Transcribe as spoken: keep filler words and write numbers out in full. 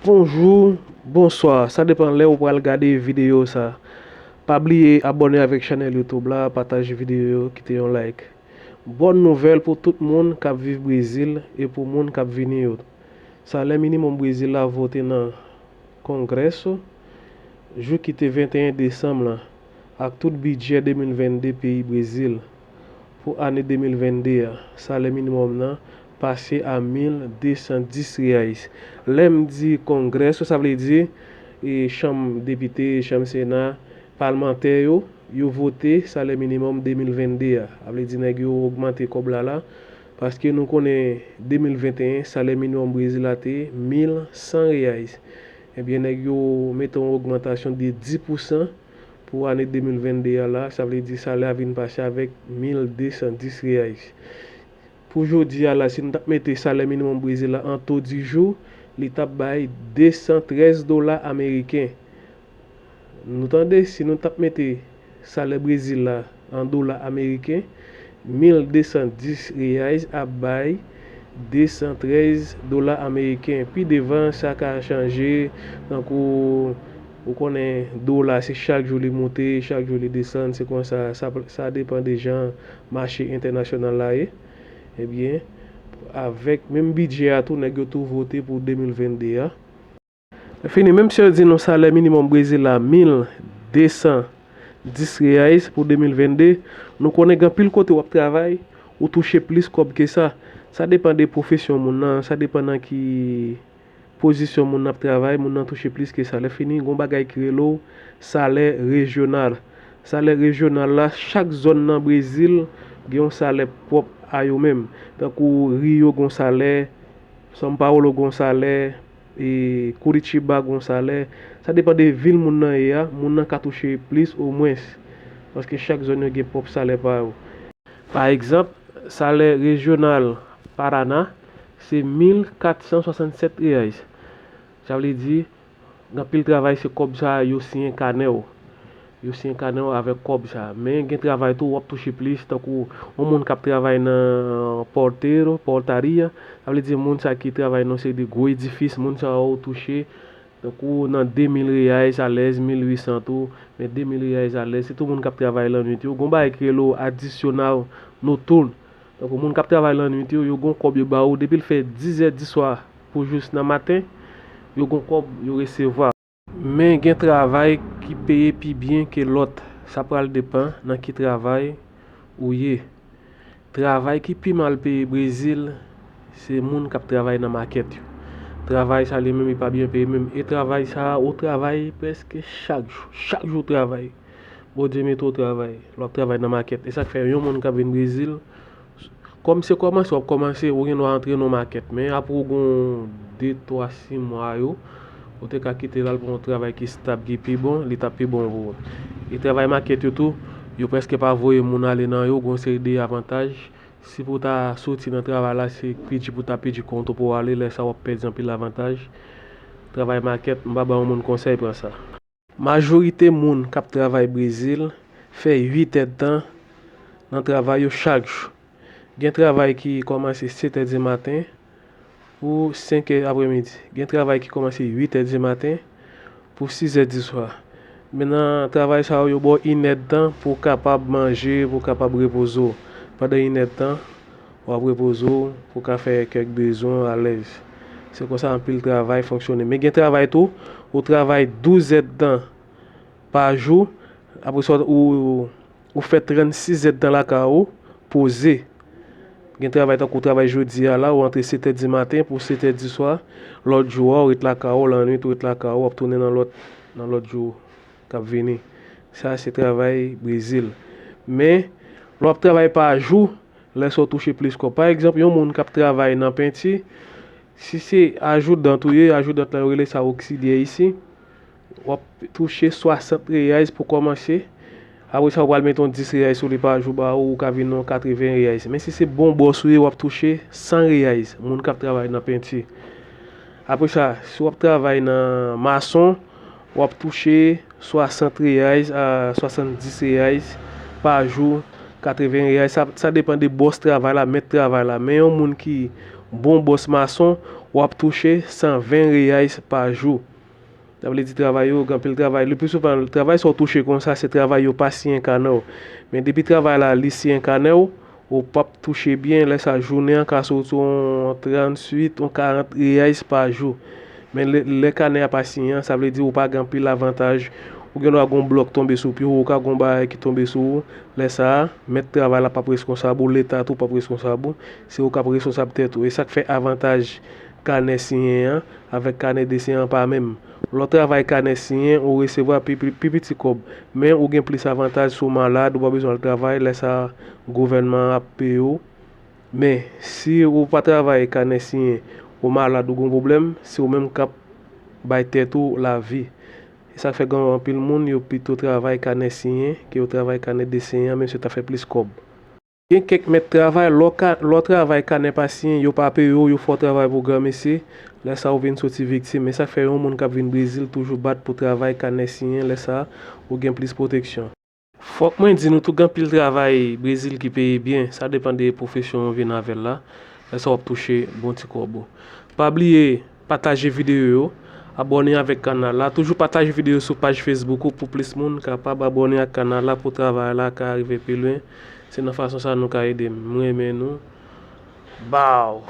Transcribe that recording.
Bonjou, bonswa, sa depann lè ou pral gade videyo sa. Pa bliye abòne avèk chanèl YouTube la, pataje videyo yo, kite yon like. Bòn nouvèl pou tout moun k ap viv Brezil e pou moun k ap vini yo. Salè minimòm Brezil la vote nan Kongreso jou ki te venteyen desanm lan, ak tout bidjè de mil vennde peyi Brezil. Pou ane de mil vennde a, salè minimòm nan pase a mil de san dis reais. Lè m di Kongreso, sa vle di, e, chanm depite, chanm sena, palmantè yo, yo vote salè minimòm de mil vennde a. Sa vle di nèg yo ogmante kòb la la, paske nou konnen de mil venteyen, salè minimòm Brezil la te mil san reais. Ebyen, nèg yo mete yon ogmantasyon de dis pousan pou ane de mil vennde a la, sa vle di salè a vin pase avèk mil de san dis reais. Pou jodi a la, si nou t ap mete salè minimòm Brezil la an to di jou, li t ap bay de san trèz dola ameriken. Nou tande, si nou t ap mete salè Brezil la an dola ameriken, mil de san dis reais ap bay de san trèz dola ameriken. Pi devan, sa ka chanje, tankou, ou konnen, dola se chak jou li moute, chak jou li desann, se konsa, sa, sa depann de jan mache entènasyonal la ye. Ebyen, avèk menm bidjè a tou, nèg yo tou vote pou de mil vennde a. Fini, menm si yo di nou salè minimòm Brezil la mil de san dis reais pou de mil vennde, nou konnen gen anpil kote w ap travay, ou touche plis kòb ke sa. Sa depann de pwofesyon moun nan, sa depann nan ki pozisyon moun nan ap travay, moun nan touche plis ke sa. Lè fini, gen yon bagay ki rele w salè rejyonal. Salè rejyonal la, chak zòn nan Brezil gen yon salè pwòp a yo menm. Tankou Rio gen yon salè, São Paulo gen yon salè, e Curitiba gen yon salè. Sa depann de vil moun nan ye a, moun nan ka touche plis ou mwens. Paske chak zòn yo gen pwòp salè pa yo. Pa egzanp, salè rejyonal Paraná se mil kat san swasannsèt reais. Sa vle di, gen anpil travay se kòb sa a yo siyen kanè w. Yo siyen kanè w avèk kòb sa a. Men gen travay tou w ap touche plis, tankou yon moun k ap travay nan porteiro, portaria, sa vle di moun sa ki travay nan yon seri de gwo edifis, moun sa yo touche, tankou nan de mil reais alèz, mil uit san tou, men de mil reais alèz, sitou moun k ap travay lannwit yo. Gen yon bagay ki rele w adicional noturno. Tankou moun k ap travay lannwit yo, yo gen yon kòb yo ba ou, depi l fè diz è di swa pou jis nan maten, yo gen yon kòb yo resevwa. Men gen travay ki peye pi byen ke lòt, sa pral depann nan ki travay ou ye. Travay ki pi mal peye Brezil, se moun k ap travay nan makèt yo. Travay sa li menm li pa byen peye menm. E travay sa a, ou travay prèske chak jou. Chak jou w travay. Bondye mete w travay. Lè w ap travay nan makèt. E sa k fè yon moun k ap vin Brezil, kòm se kòmanse w ap kòmanse, ou gen dwa antre nan yon makèt. Men apre w gen yon de, twa, sis mwa yo, ou te ka kite l al pran yon travay ki stab, ki pi bon, li t ap pi bon pou ou. E travay makèt yo tou, yo prèske pa voye moun ale nan yo, gen yon seri de avantaj. Si pou w ta soti nan travay la, se pèdi pou w ta pèdi kont ou pou w ale, lè sa a w ap pèdi anpil avantaj. Travay makèt, m pa ba yon moun konsèy pran sa. Majorite moun k ap travay Brezil fè uit èdtan nan travay yo chak jou. Gen travay ki kòmanse sèt è di maten pou senk è aprèmidi. Gen travay ki kòmanse uit è di maten pou sis è di swa. Men nan travay sa yo, yo ba w inèdtan pou w kapab manje, pou w kapab repoze w. Pandan inèdtan, w ap repoze w pou w ka fè kèk bezwen w alèz. Se konsa anpil travay fonksyone. Men gen travay tou, ou travay douz èdtan pa jou, apre sa ou, ou fè trannsis èdtan lakay ou, poze. Gen travay tankou w travay jodi a la, ou antre sèt è di maten pou sèt è di swa, lòt jou a, ou ret lakay ou, lannwit ou ret lakay ou, w ap tounen nan lòt, nan lòt jou k ap vini. Sa se travay Brezil. Men, lè w ap travay pa jou, lè sa w touche plis kòb. Pa egzanp, yon moun k ap travay nan penti, si se ajoudan ou ye, ajoudan lan yo rele sa oksilyè isi, w ap touche swasant reais pou kòmanse. Apre sa, ou pral mete yon dis reais sou li pa jou ba ou, ou ka vin nan katreven reais. Men si se bon bòs ou ye, w ap touche san reais, moun k ap travay nan penti. Apre sa, si w ap travay nan mason, w ap touche swasant reais a swasanndis reais pa jou, katreven reais. Sa, sa depann de bòs travay la, mèt travay la. Men yon moun ki bon bòs mason, w ap touche san ven reais pa jou. Sa vle di travay yo, gen anpil travay. Le pli souvan, travay sa w touche konsa, se travay yo pa siyen kanè w. Men depi travay la li siyen kanè w, ou p ap touche byen. Lè sa, jounen an ka soti yon tranntuit, yon karant reais pa jou. Men lè, lè kanè a pa siyen an, sa vle di ou pa gen anpil avantaj. Ou gen dwa gen yon blòk tonbe sou pye w, ou ka gen yon bagay ki tonbe sou ou. Lè sa a, mèt travay la p ap reskonsab ou, Leta tou p ap reskonsab ou. Se ou k ap reskonsab tèt ou. E sa k fè avantaj kanè siyen an avèk kanè desen an pa menm. Lè w travay kanè siyen, ou resevwa pi, pi, pi piti kòb, men ou gen plis avantaj si w malad, ou pa bezwen al travay, lè sa a, gouvènman an ap peye w. Men, si ou pa travay kanè siyen, ou malad, ou gen yon pwoblèm, se ou menm k ap bay tèt ou lavi. E sa k fè gen anpil moun, yo pito travay kanè siyen ke yo travay kanè desen an, menm si yo ta fè plis kòb. Gen kèk mèt travay, lè w ka, lè w travay kanè pa siyen, yo pa peye w, yo fè w travay pou granmesi, lè sa a ou vin soti viktim. E sa k fè yon moun k ap vin Brezil toujou bat pou travay kanè siyen, lè sa a ou gen plis pwoteksyon. Fòk mwen di nou tou, gen anpil travay Brezil ki peye byen, sa depann de pwofesyon ou vin avè l la, lè sa a w ap touche bon ti kòb ou. Pa bliye pataje videyo yo, abòne avèk kanal la, toujou pataje videyo sou paj Facebook ou pou plis moun kapab abòne ak kanal la pou travay la ka rive pi lwen. Se nan fason sa nou ka ede m. Mwen renmen nou. Baw!